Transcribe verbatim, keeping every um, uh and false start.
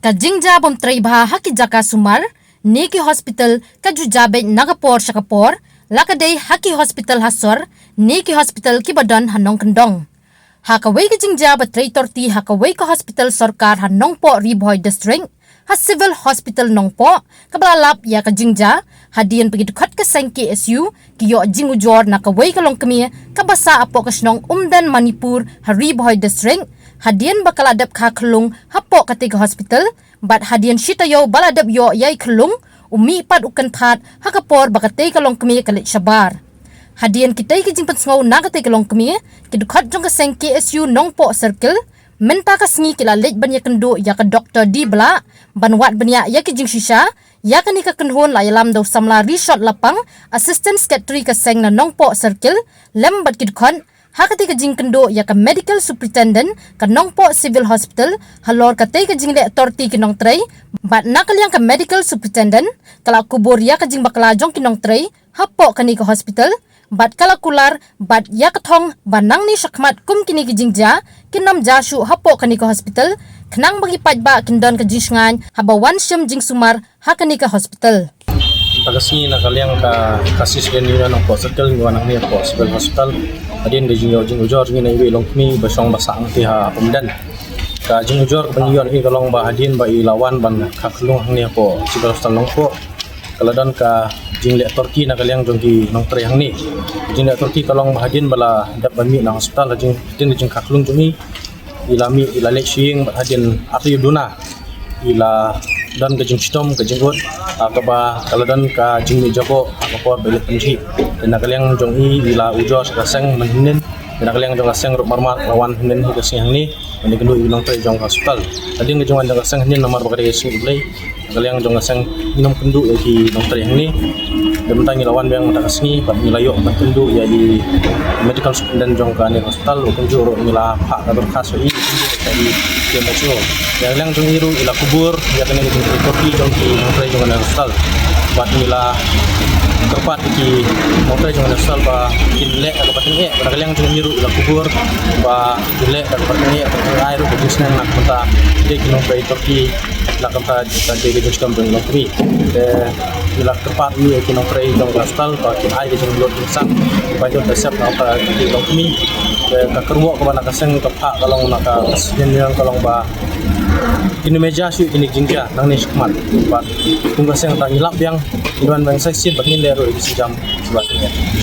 Ka jingjia bym trei bha ha ki jaka sumar ne ki hospital ka ju jia beit na ka por sha ka por, la ka dei ha ki hospital ha sor ne ki hospital kiba don ha nongkyndong. Ha kawei ka jingjia ba trei torti ha kawei ka hospital sorkar ha Nongpoh Ri Bhoi District, ha Civil Hospital Nongpoh, kaba la lap ïa ka jingjia hadien ba ki dkhot ka seng K S U ki ïoh jingujor na kawei ka longkmie kaba sah hapoh ka shnong Umden Manipur ha Ri Bhoi District, hadien ba ka la dep kha khyllung hapoh katei ka hospital, bad hadien shi taïew ba la dep ïoh ïa i khyllung, u mih pat u kynphad ha ka por ba katei ka longkmie ka leit shabar. Hadien kitei ki jingpynsngew na katei ka longkmie, ki dkhot jong ka seng K S U Nongpoh Circle mynta ka sngi ki la leit ban ïakynduh ïa ka Doktor D Blah ban wad bniah ïa ki jingshisha ïa kane ka kynhun, la ïalam da u samla Rishot Lapang, Assistant Secretary ka seng na Nongpoh Circle, lem bad ki dkhot. Ha katei ka jingkynduh ïa ka Medical Superintendent ka Nongpoh Civil Hospital halor katei ka jingleh torti ki nongtrei, bad na ka liang ka Medical Superintendent ka la kubur ïa ka jingbakla jong ki nongtrei hapoh kane ka hospital, bad ka la kular bad ïa ka thong ba nangne shakhmat kum kine ki jingjia kin ym jia shuh hapoh kane ka hospital, khnang ba ki paidbah kin don ka jingshngaiñ haba wan shim jingsumar ha kane ka hospital. Mynta ka sngi na ka liang ka, ka Civil Union Nongpoh Circle ngi wan hangne hapoh Civil Hospital hadien ka jingïoh jingujor jong i na iwei i longkmie ba shong ba sah hangtei ha Umden. Ka jingujor kaba ngi ïoh na i ka long ba hadien ba i la wan ban kha khyllung hangne hapoh Civil Hospital Nongpoh, ka la don ka jingleh torti na ka liang jong ki nongtrei hangne. Jingleh torti ka long ba hadien ba la dep ban mih na hospital, hadien, hadien ka jingkha khyllung jong i, i la mih, i la leit sha ïing bad hadien artylli duna i la don ka jingshitom, ka jingud, ah, kaba ka la don ka jingmih jaboh ha ka por ba i leit pynjhieh. Te na ka liang jong i, i la ujor sha ka seng mynhynnin. Te na ka liang jong ka seng ruh marmar ka la wan hynnin hi ka sngi hangne ban ïakynduh ïa ki nongtrei jong ka hospital. Hadien ka jingwan jong ka seng hynnin namar ba ka dei ka sngi U Blei, na ka liang jong ka seng ngin ym kynduh ïa ki nongtrei hangne. Te mynta ngi la wan biang mynta ka sngi bad ngi la ïoh ban kynduh ïa i Medical Superintendent jong kane ka hospital, ba kumjuh ruh ngi la phah ka dorkhas ïa i, kynduh ïa i K M H O. Na ka liang jong i ruh i la kubur ïa kane ka jingtrei torti jong ki nongtrei jong kane ka hospital. Bad ngi la kyrpad ïa ki nongtrei jong kane ka hospital ba kin leh da kaba tyngeh, ba na ka liang jong i ruh i la kubur ba kin leh da kaba tyngeh, ba kin ai ruh ka jingsneng na ka bynta ki nongtrei torti, na ka bynta ka jingtrei ka jingshitom jong i longkmie. Te ngi la kyrpad ïa ki nongtrei jong ka hospital ba kin ai ka jingmut jingsneng, ba kin ïoh da sep na ka bynta ki longkmie. Te ka kyrwoh kaba na ka seng ka phah ka long, na ka seng ka long ba kin ym jia shuh kine ki jingjia nangne shakhmat. Bad kum ka seng te ngi lap biang, ngi wan biang sa shisien bad ngin leh ruh ïa ki sienjam shuwa shuwa.